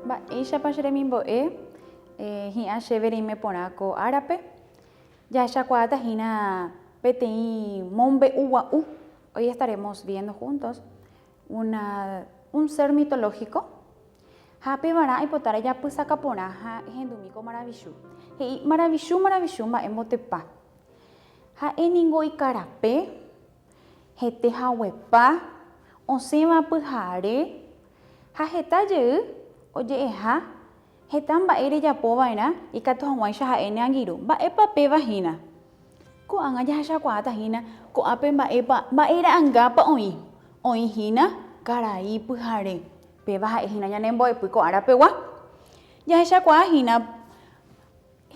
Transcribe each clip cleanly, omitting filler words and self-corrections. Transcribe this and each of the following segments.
Mba'éichapa che remimbo'e hi'ã chéve reime porã ko árape? Jahechakuaáta hína peteĩ mombe'u gua'u. Hoy estaremos viendo juntos una, un ser mitológico ha pevarã aipota rejapysaka porã ha ehendumi ko maravichu. He'i, Maravichu, maravichu mba'e mbotepa. Ha'e ningo ikarape, hete haguepa, osẽva pyhare, ha heta jey oje'eha heta mba'e rejapo va'erã ikatu hag̃uáicha ha'e ne angirũ. Mba'épa péva hína? Ko'ág̃a jahechakuaáta hína ko'ápe mba'épa, mba'e ra'angápa oĩ. Oĩ hína karai pyhare. Péva ha'e hína ñane mbo'epy ko ára pegua. Jahechakuaa hína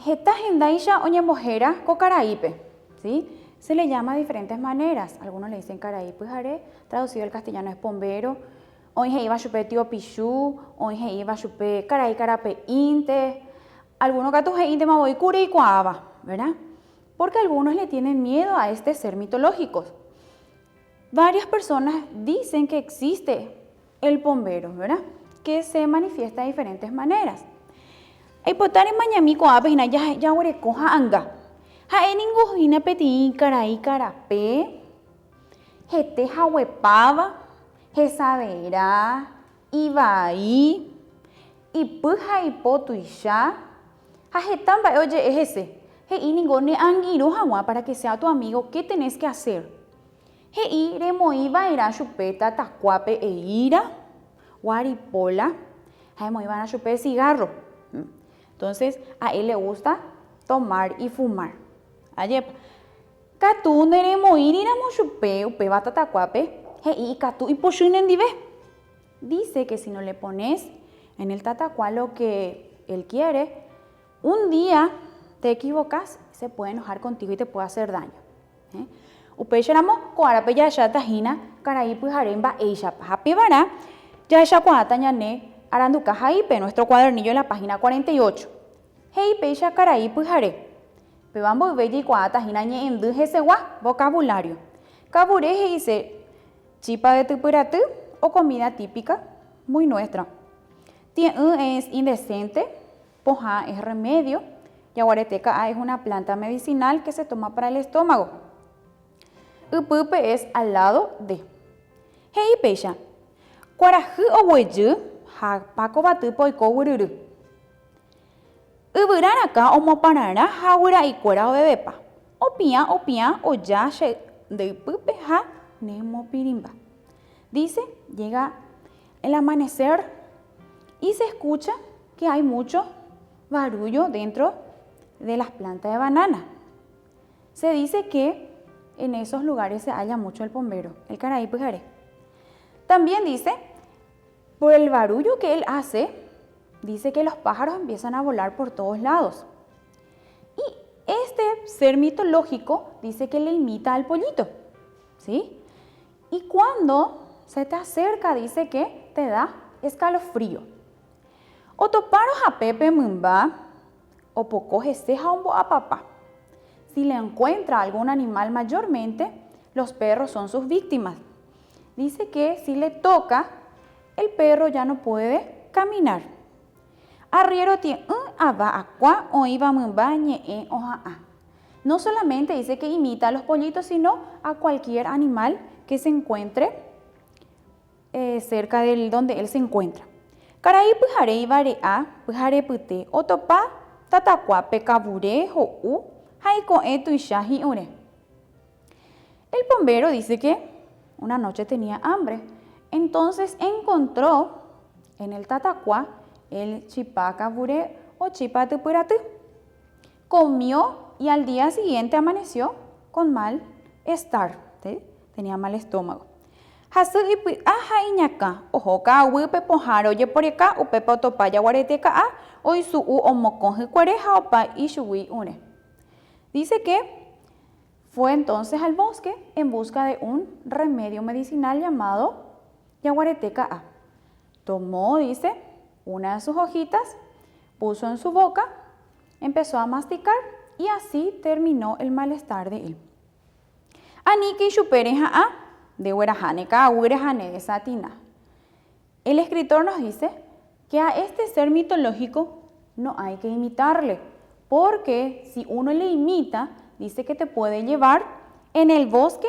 heta hendáicha oñembohéra ko karaípe. ¿Sí? Se le llama de diferentes maneras. Algunos le dicen karai pyhare, traducido al castellano es pombero. Oĩ he'íva chupe tio Pichu, oĩ he'íva chupe karai karape'ínte. Alguno katu he'íntema voi ku reikuaáva, ¿verdad? Porque algunos le tienen miedo a este ser mitológico. Varias personas dicen que existe el pombero, ¿verdad? Que se manifiesta de diferentes maneras. Aipota remañami ko'ápe hína jaguereko ha'anga. Ha'e ningo hína peteĩ karai karape, hete haguepáva, hesavera, ivai, ipy ha ipo tuicha, ha heta mba'e oje'e hese. He'i ningo ne angirũ hag̃ua para que sea tu amigo, qué tenés que hacer? He'i remoĩ va'erã chupe tatakuápe eíra, guaripóla, ha emoĩ va'erã chupe cigarro. Entonces, a él le gusta tomar y fumar. Ajépa. Katu neremoĩriramo chupe upéva tatakuápe, he'i ikatu ipochy nendive. Dice que si no le pones en el tatakua lo que él quiere, un día te equivocas, se puede enojar contigo y te puede hacer daño. Upéicharamo, ko árape jahecháta hína karai pyhare mba'éichapa. Ha pevarã jahechakuaáta ñane aranduka haípe, nuestro cuadernillo en la página 48. He'i péicha karai pyhare. Péva mboyve jaikuaáta hína ñe'ẽndy hesegua, vocabulario. Kavure he'ise chipa de typyraty o comida típica muy nuestra. Tie'ỹ es indecente, pohã es remedio, jaguarete ka'a es una planta medicinal que se toma para el estómago. Ypýpe es al lado de. He'i péicha, kuarahy oguejy ha pakovatýpe oiko guyryry. Yvyra rakã omopararã ha guyra'ikuéra ovevepa. Opiã opiã oja che nde ypýpe ha nemopirĩmba. Dice, llega el amanecer y se escucha que hay mucho barullo dentro de las plantas de banana. Se dice que en esos lugares se halla mucho el pombero, el karai pyhare. También dice, por el barullo que él hace, dice que los pájaros empiezan a volar por todos lados. Y este ser mitológico dice que le imita al pollito, ¿sí? Y cuando se te acerca dice que te da escalofrío. Otopárõ hapépe mymba, opoko hese ha ombo'apapa. Si le encuentra algún animal mayormente, los perros son sus víctimas. Dice que si le toca, el perro ya no puede caminar. Arriero tie'ỹ ava akua oĩva mymba ñe'ẽ oha'ã. No solamente dice que imita a los pollitos, sino a cualquier animal que se encuentre cerca del donde él se encuentra. Karai pyhare ivare'a, pyhare pyte, otopa tatakuápe kavure ho'u ha iko'ẽ tuicha hi'ũre. El bombero dice que una noche tenía hambre, entonces encontró en el tatakua el chipa kavure o chipa typyraty. Comió y al día siguiente amaneció con mal estar, ¿sí? Tenía mal estómago. Hasy ipy'a ha iñakã, oho ka'aguýpe pohãre ojeporeka, upépe otopa jaguarete ka'a, oisu'u omokõ hykuere ha opa ichugui ure. Dice que fue entonces al bosque en busca de un remedio medicinal llamado jaguarete ka'a. Tomó, dice, una de sus hojitas, puso en su boca, empezó a masticar y así terminó el malestar de él. Aníke ichupe reha'ã, ndegueraháne ka'aguýre ha ne desatina. El escritor nos dice. Que a este ser mitológico no hay que imitarle, porque si uno le imita, dice que te puede llevar en el bosque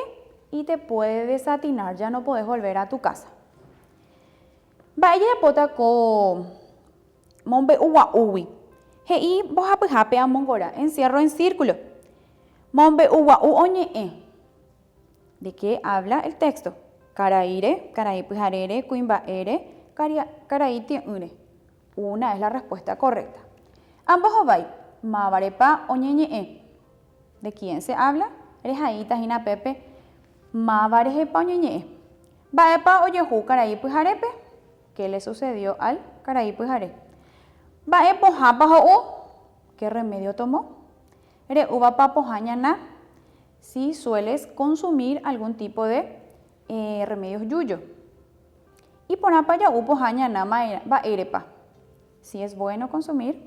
y te puede desatinar, ya no podés volver a tu casa. Mba'e jajapóta ko mombe'ugua'úgui? He'i mbohapyhápe amongora, encierro en círculo. Mombe'ugua'u oñe'ẽ. De qué habla el texto? Karaíre, karai pyharére, kuimba'ére, karai tie'ỹre. Una es la respuesta correcta. Ambohovái, mávarepa oñeñe'ẽ? De quién se habla? Rehaíta hína pépe, máva rehepa oñeñe'ẽ. Mba'épa ojehu karai pyharépe? Qué le sucedió al karai pyhare? Mba'e pohãpa ho'u? Qué remedio tomó? Re'úvapa pohã ñana? Si sueles consumir algún tipo de remedios yuyo. Iporãpa ja'u pohã ñana mba'érepa? Si es bueno consumir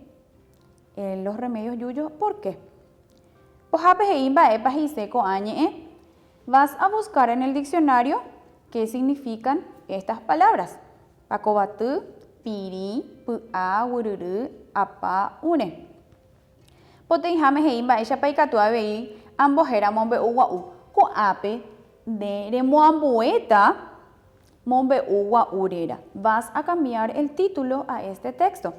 los remedios yuyo, por qué? Pohápe he'i mba'épa he'ise ko'ã ñe'ẽ. Vas a buscar en el diccionario qué significan estas palabras, pakovaty, pirĩ, py'a, guyryry, apa, ũre. Poteĩháme he'i mba'éichapa ikatu avei ambohéra mombe'ugua'u. Ko'ápe nde remoambuéta mombe'ugua'u réra. Vas a cambiar el título a este texto.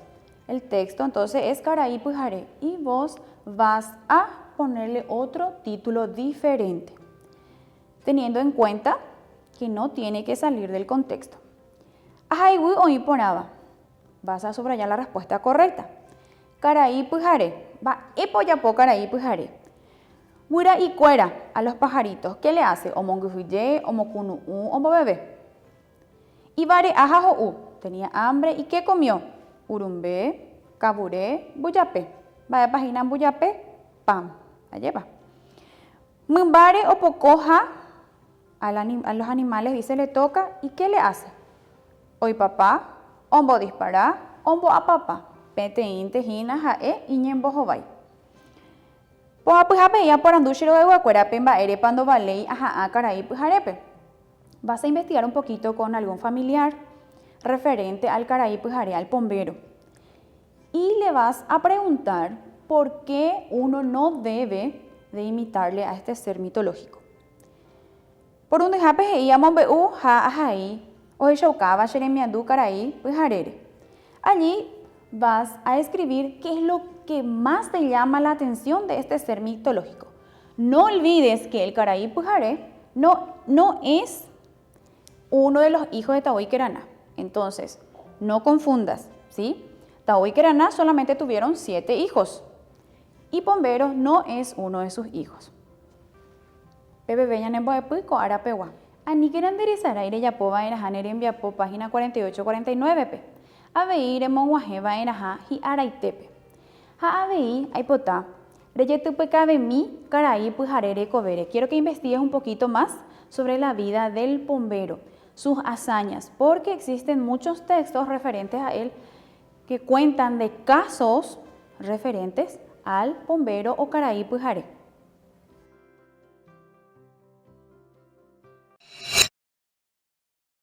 El texto entonces es Karai Pyhare y vos vas a ponerle otro título diferente, teniendo en cuenta que no tiene que salir del contexto. Ahaiguy oĩ porãva. Vas a subrayar la respuesta correcta. Karai pyhare. Mba'épa ojapo karai pyhare? Guyra'i-kuéra, a los pajaritos, ¿qué le hace? Omongyhyje, omokunu'ũ, omboveve. Ivare'a ha ho'u. Tenía hambre y ¿qué comió? Urumbe, kavure, mbujape. Mba'épa hína mbujape? Pan. Ajépa. Mymbáre opoko ha a los animales dice le toca y ¿qué le hace? Oipapa, ombodispara, ombo'apapa. Peteĩnte hína ha'e iñembohovái. Pohapyha peĩ aporandu che rogayguakuérape mba'érepa ndovaléi aha'ã karai pyharépe. Vas a investigar un poquito con algún familiar referente al karai pyhare al pombéro. Y le vas a preguntar por qué uno no debe de imitarle a este ser mitológico. Porundyhápe he'i amombe'u ha ahai ohechaukáva che remiandu karai pyharére. Allí vas a escribir qué es lo que más te llama la atención de este ser mitológico. No olvides que el karai pyhare no, no es uno de los hijos de Taoi Keraná. Entonces, no confundas, ¿sí? Taoi Keraná solamente tuvieron siete hijos y Pombero no es uno de sus hijos. Pepeve ñane mbo'epy ko ára pegua. Aníkena nde resarái rejapo va'erãha ne rembiapo página 48, 49-pe. Avei remog̃uahẽ va'erãha hi'araitépe. Ha avei aipota rejetypykavemi karai pyhare rekovére. Quiero que investigues un poquito más sobre la vida del pombero, sus hazañas, porque existen muchos textos referentes a él que cuentan de casos referentes al pombero o karai pyhare.